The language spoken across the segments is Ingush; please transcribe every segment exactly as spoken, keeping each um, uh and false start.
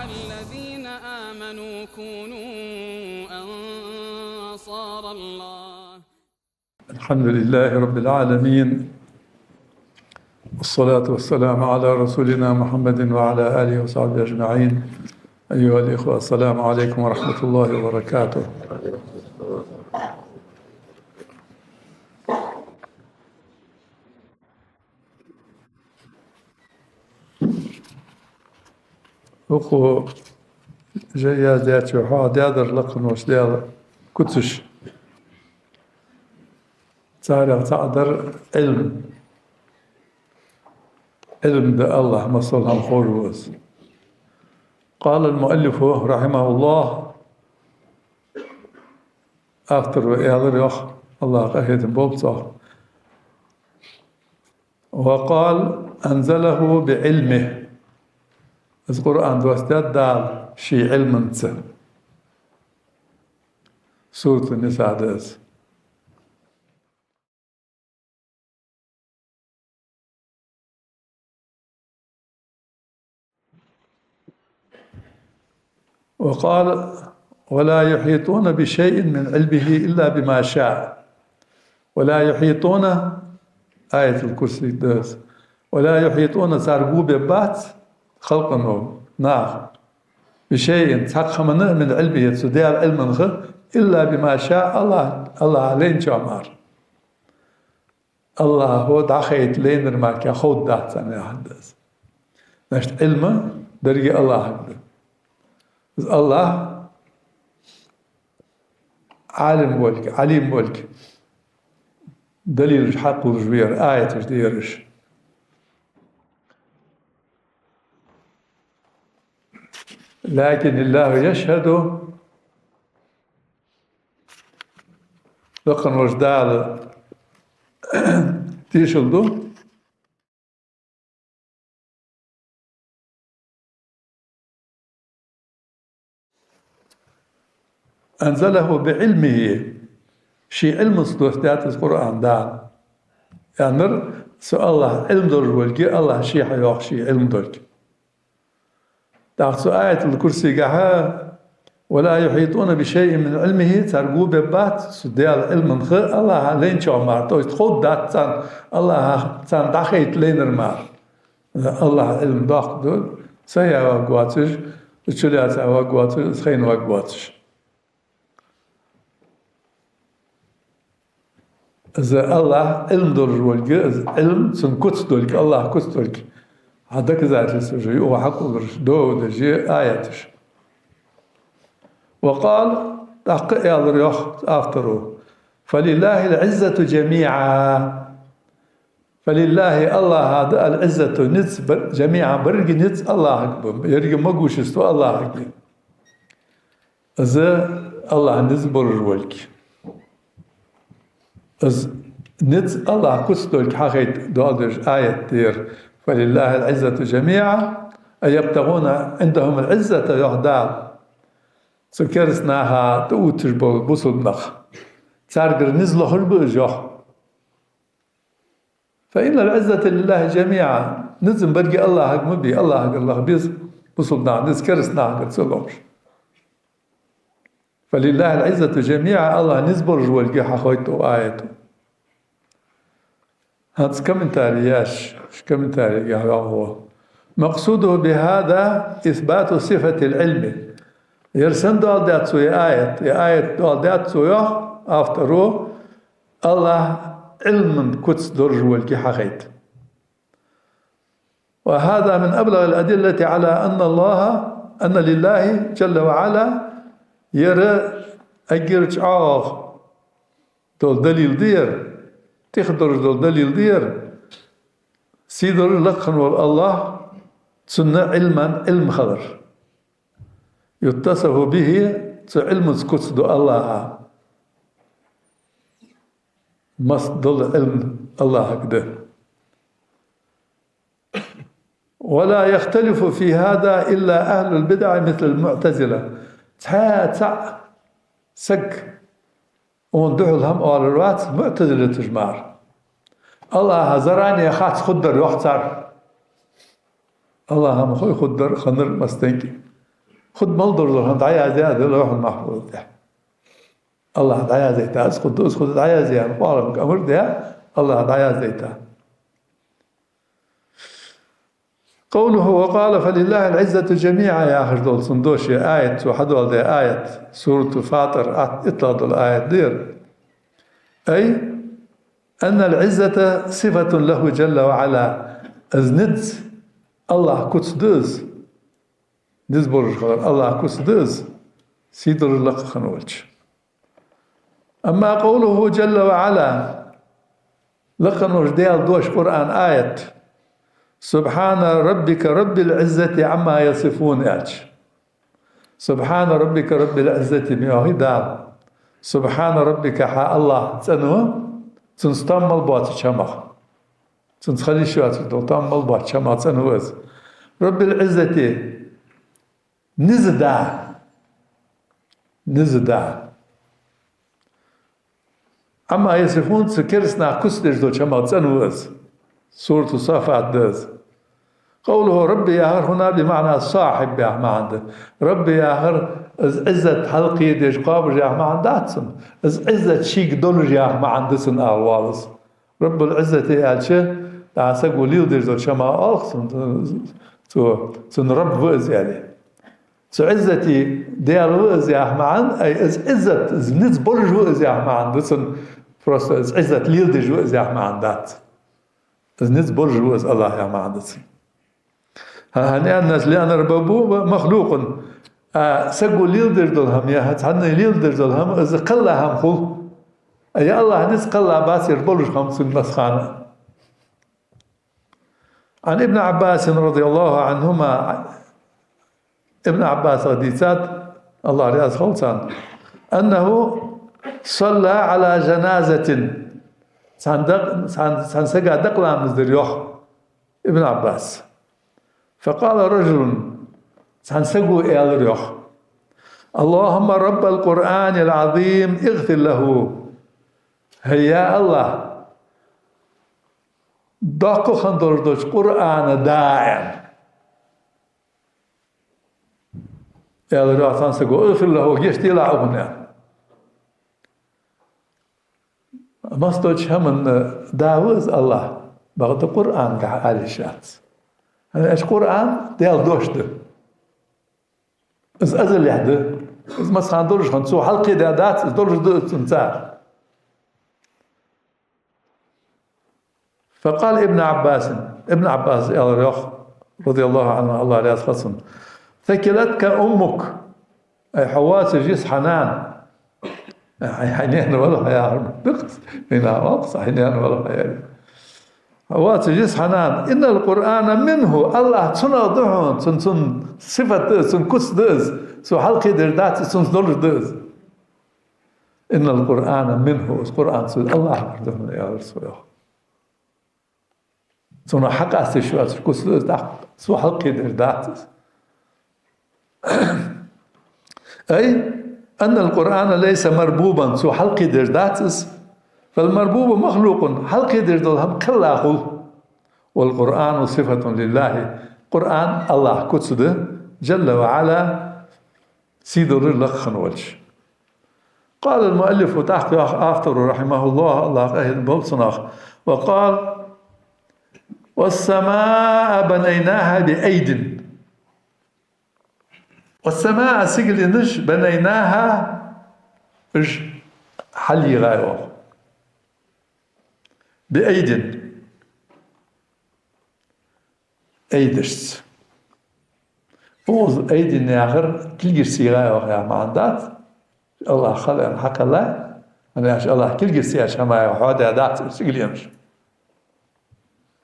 الذين آمنوا كونوا أنصار الله. الحمد لله رب العالمين، والصلاة والسلام على رسولنا محمد وعلى آله وصحبه أجمعين. أيها الإخوة، السلام عليكم ورحمة الله وبركاته. Укхо жай яздаьчоа хьоахадаьдар лакха волча Даьла куцаш. Царех цаӀ дар Ӏилма. Ӏилма да АллахӀ, массал хӀама ховш ва Из. قال المؤلف رحمه الله, автора аьлар, йоах, АллахӀа къахетам болба цох: وقال أنزله بعلمه. Из Къуръан доссадаьд Дала Ший Ӏилманца. Суратун-Ниса да из. وقال: ولا يحيطون بشيء من علمه إلا بما شاء. ولا يحيطون, Аятул Курси да из. ولا يحيطون, цар го бергбац, халкъо, наха, بشيء, цхьаккха хӀаманна, من علمه, цу Даьла Ӏилманах, إلا بما شاء, АллахӀ, АллахӀа лайначоа мара. АллахӀа дӀахайта лайнар мара кхы ховргдац царна, яхар да из. Значит, Ӏилма деррига АллахӀага да. Из АллахӀ Ӏалим волга, Ӏалим волга далилаш хьакхувлаш ва ер, аяташ да ераш. لكن الله يشهد, лакха волча Дала тешал ду. أنزله بعلمه, Ший Ӏилманца доссадаьд из Къуръан Дала. Яхар, цу АллахӀ Ӏилма долаш волга, АллахӀа Ше хьайоах Ший Ӏилма долга. ТӀаккха цу Аятул Курсигахьа: ولا يحيطون بشيء من علمه, цар го бергбац цу Даьла Ӏилманах, АллахӀа лайначоа мара, то есть ховргдац царна, АллахӀа царна дӀахайта лайнар мара. АллахӀа Ӏилма доккха да, сахьийха варгвоацаш, чулаьца варгвоацаш, из хайна варгвоацаш. Из АллахӀ Ӏилма долаш волга, из Ӏилма цун куц долга, АллахӀа куц долга хьа доказательстваш я укхо хьакхоллараш, доводаш я, аяташ. وقال, тӀаккха аьлар, йоах, автора: فلله العزة جميعا. فلله, АллахӀа да, العزة, низ, جميعا, берригача низ АллахӀага ба, еррига могущество АллахӀага я. Из АллахӀа низ болаш волга. Из низ АллахӀа куц долга хьахайта доаладеш аят да ер: فلله العزة جميعا أيبتغون عندهم العزة, йоах Дала. Цу кераста наха тӀаувтташ бола бусалба нах, царгара низ лохаш ба уж, йоах. فإن العزة لله جميعا. Низ-м берригача АллахӀага ма бий, АллахӀагара лаха беза бусалба наха низ, кераста нахагара ца лохаш. فلله العزة جميعا, АллахӀа низ болаш волга хьахайт укх аято. ХӀанз комментарий яш, комментарийгахьа йоах: مقصوده بهذا إثبات صفة العلم. Ер сенна доаладаьд цо, ер аят, ер аят доаладаьд цо, йоах авторо, АллахӀ Ӏилман куц долаш волга хьахайта. وهذا من أبلغ الأدلة على أن الله، أن لله جل وعلا, ер эггара чӀоагӀа дола далил да ер, тӀех долаш дола далил да ер, сий долаш лакха вола АллахӀ, цунна Ӏилман Ӏилма хилар. يتصف به, цу Ӏилманца куц ду АллахӀа. Масса дола Ӏилма АллахӀага да. ولا يختلف في هذا إلا أهل البدع مثل المعتزلة. Цхьа цхьа саг цунна духьал хӀама оалар вац муӀтазилаташ мара. АллахӀа заранее хац хургдар, йоах цар. АллахӀа хӀама хой хургдар, хиннар массанега. Хургдола хӀама дӀаяздаь да Лавхьул-Махьфуза тӀа. АллахӀа дӀаяздайта, из хургда, из хургда дӀаяздаь, къоаламга амар даь, АллахӀа дӀаяздайта. قوله: «وقال فلله العزة جميعا», яхаш дола цун дош, аят, цо хьадоаладаь аят, Суратуль-ФатӀир, ат-, иттлагӀа дола аят да ер. أي أن العزة صفة له جل وعلا. Из низ АллахӀа куц да из. Низ болаш хилар АллахӀа куц да из, сийдолаш лакха хинна волча. أما قوله جل وعلا, лакха волча Даьла дош, Къуръан аят: «سبحان ربك رب العزة عما يصفون», аьлча. «سبحان ربك رب العزة», ма йоахий Дала. «سبحان ربك», хьа АллахӀ цӀена ва, цунца там мел боацача хӀамах. Цунца хила йиш йоацаш дола там мел боацача хӀамах цӀена ва из. «رب العزة», низа да. Низа да. «عما يصفون», цу кераста наха куц деш долча хӀамах цӀена ва из. Суратуль-Саффат да из. قوله «رب» яхар хӀана, بمعنى صاحب яха маӀан да. «رب» яхар из Ӏиззат хьалкхедеш, кхоабаш яха маӀан дац цун. Из Ӏиззат шийга долаш яха маӀан да цун, ала воалл из. «رب العزة» аьлча, дӀа саго леладеш долча хӀамах оал-кх цунна, цо, цун Рабб ва из аьле. Цу Ӏиззата Даьла ва из яха маӀан, ай, из Ӏиззат, из низ болаш ва из яха маӀан да цун, просто из Ӏиззат леладеш ва из яха маӀан дац. Из низ болаш ва из АллахӀ яха маӀан да цун. ХӀа, хӀана аьлча, لأن المربوب مخلوق. А, саго леладеш дола хӀама, е цхьанне леладеш дола хӀама, из кхелла хӀама хул. Е АллахӀа низ кхелла бац, ер болаш хӀама цун массахана. عن ابن عباس رضي الله عنهما, Ибн Ӏаббасах дийцад, АллахӀ раьза хилва царна, أنه صلى على جنازة, цхьан дакъ-, цхьан, цхьан сага дакъа ламаз дир, йоах Ибн Ӏаббаса. فقال رجل, цхьан саго аьлар, йоах: «اللهم رب القرآن العظيم اغفر له». ХӀай, я АллахӀ, доккха хинна долаш долча Къуръана да, аьнна. Аьлар, йоах, цхьан саго: «اغفر له», гешт делахь цунна, аьнна. Массадолча хӀаман да ва из АллахӀ, бакъда Къуръангахьа ала йиш яц. ХӀана аьлча Къуръан Даьла дош да. Из азалехь да. Из массахана долаш хиннад, цо хьалкхедаь дац, из долаш да из цунца. فقال ابن عباس, Ибн Ӏаббаса аьлар, йоах, رضي الله عنه, АллахӀ раьза хилва цунна: «ثكلتك أمك». Ай, хьо воацаш йиса хьа нана. Ай, хьай наьна вале хьо, яхар ма дий-кх из. Вайна оал-кх из, хьай наьна вале хьо, аьле. Хьо воацаш йиса хьа нана. «إن القرآن منه». АллахӀ цунах да хьона, цун, цун сифат да из, цун куц да из. Цо хьалкхедеш дац из, цунца долаш да из. «إن القرآن منه», из Къуръан цу АллахӀагара да хьона, аьлар цо, йоах. Цунах хьакъаста йиш йоацаш куц да из, тӀаккха цо хьалкхедеш дац из. أي أن القرآن ليس مربوبا, цо хьалкхедеш дац из. «فالمربوب مخلوق», хьалкхедеш дола хӀама кхелла хул. «والقرآن صفة لله», Къуръан АллахӀа куц да, جل وعلا, сийдолаш лакха хинна волча. قال المؤلف, тӀаккха йоах автора, رحمه الله, АллахӀ къахетам болба цунах: «وقال: والسماء بنيناها بأيد». «والسماء», сигаленаш, «بنيناها», уж хьалъегӀай оаха. «بأيد», айдашца. Укхаза «أيد» яхар кулгашца егӀай оаха яха маӀан дац. АллахӀ хала аьнна хьакхеллай, хӀана аьлча АллахӀ кулгашца еча хӀамаех хьоадаь дац уж сигаленаш.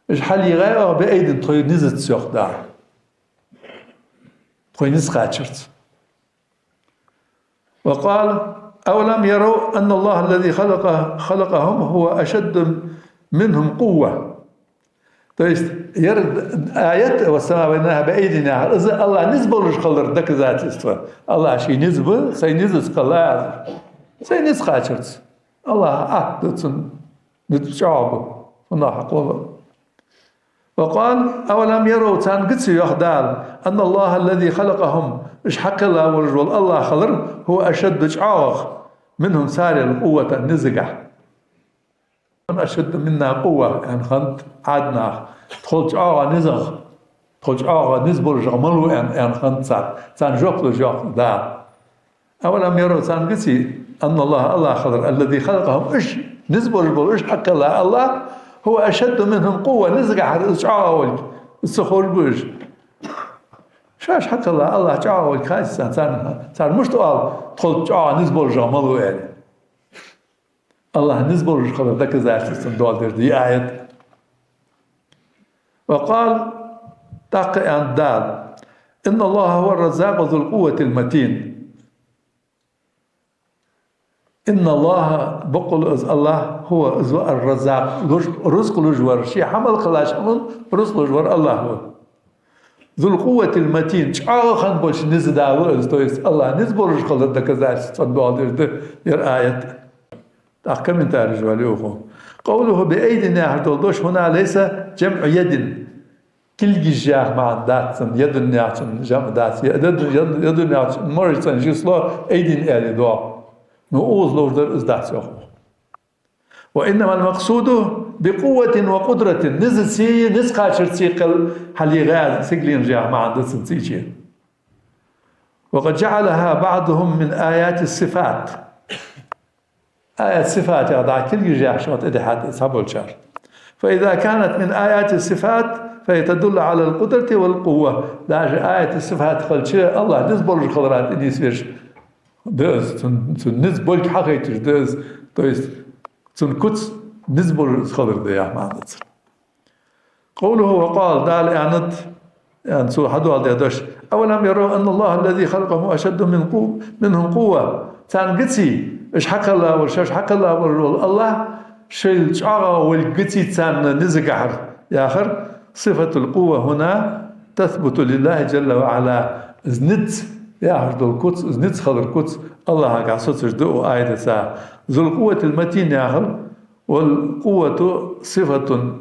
Уж хьалъегӀай оаха «بأيد», тхоай низаца, йоах Дала. Тхоай низ кхачарца. «وقال: أولم يروا أن الله الذي خلق، خلقهم هو أشد منهم قوة». То есть, ер аят, «والسماء بنيناها بأيد» яхар, из АллахӀ низ болаш хилара доказательство. АллахӀа ший низ ба, сай низаца кхеллай аз. Сай низ кхачарца. АллахӀа атта да цун низ, чӀоагӀа ба. Цунах хьакхолла. وقال: أولم يروا, царна гиций, йоах Дала, أن الله الذي خلقهم, уж хьакхелла волаш вола АллахӀ хилар, هو أشد, чӀоагӀагӀа, منهم, царел, قوة, низагахьа. من أشد منا قوة, аьнна хиннад Ӏаднаха. Тхол чӀоагӀа низагӀа, тхол чӀоагӀа низ болашагӀа мала ва, аьнна, аьнна хиннад цар. Царна жоп луш йоах Дала: أولم يروا, царна гиций, أن الله, АллахӀ хилар, الذي خلقهم, уж, низ болаш бола, уж хьакхелла АллахӀ, هو أشد منهم قوة, низагахьара из чӀоагӀа волга, из ца ховш ба уж. Шоаш хьакхелла АллахӀ чӀоагӀа волга хаьттача царна, цар, цар мишта оал, тхол чӀоагӀа низ болашагӀа мала ва, аьнна. АллахӀ низ болаш хилара доказательство доаладеш да ер аят. وقال, тӀаккха аьннад Дала: إن الله هو الرزاق ذو القوة المتين. إن الله, бакъ долаш из АллахӀ, هو, из ва, الرزاق, луш, рузкъа луш вар, ше хьа мел кхеллача хӀаман рузкъа луш вар АллахӀ ва. ذو القوة المتين, чӀоагӀа хинна болча низа да ва из, то есть АллахӀ низ болаш хилара доказательство доаладеш да ер аят. ТӀаккха комментареш йоалаю укхо. قوله بأيد яхаш дола дош هنا ليس جمع يد. Кулгаш яха маӀан дац цун, يد яхачун жамӀ дац. يد, يد, يد яхачун множественное число أيد аьле доагӀа. Ну, укхаза ловш дар из дац, йоах. وإنما المقصود بقوة وقدرة. Низацеи низ кхачарцеи кхел хьалъе гӀаьза сигаленаш яха маӀан да цун цу чу. وقد جعلها بعضهم من آيات الصفات. Аят сифат яха дӀа кулгаш яхачох тӀадихьад цхьаболчар. فإذا كانت من آيات الصفات فهي تدل على القدرة والقوة. Даже аят сифат хилча, АллахӀ низ болаш хилара тӀанийсвеш да из, цун, цун низ болга хьахайташ да из, то есть цун куц низ болаш хилар да яха маӀан да цун. قوله وقال, Дала аьннад, аьнна, цо хьадоаладаь дош: أولم يروا أن الله الذي خلقهم أشد من قو-, منهم قوة. Царна гиций, уж хьакхелла вола, шоаш хьакхелла вола АллахӀ шоайла чӀоагӀагӀа волга гиций царна низагахьара, яхар. صفة القوة هنا تثبت لله جل وعلا. Из низ яхаш дола куц, из низ хилара куц АллахӀагахьа соцаш да укх аятаца. ذو القوة المتين яхар, والقوة صفة,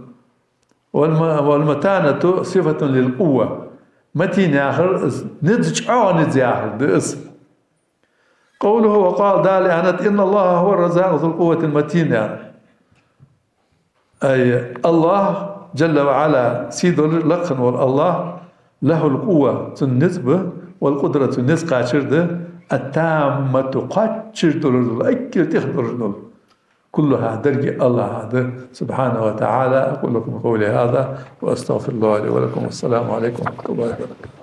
والم-, والمتانة صفة للقوة. Матин яхар из, низ, чӀоагӀа низ яхар да из. قوله وقال, Дала аьннад: إن الله هو الرزاق ذو القوة المتين, аьнна. Ай, АллахӀ, جل وعلا, сий долаш, лакха вола АллахӀ, له القوة, цун низ ба, والقدرة, низ кхачар да, التامة, кхоачаш долаш дола, эггара тӀех долаш дола. كلها, деррига АллахӀа да, سبحانه وتعالى. أقول لكم قولي هذا وأستغفر الله لي ولكم. والسلام عليكم ورحمة الله وبركاته.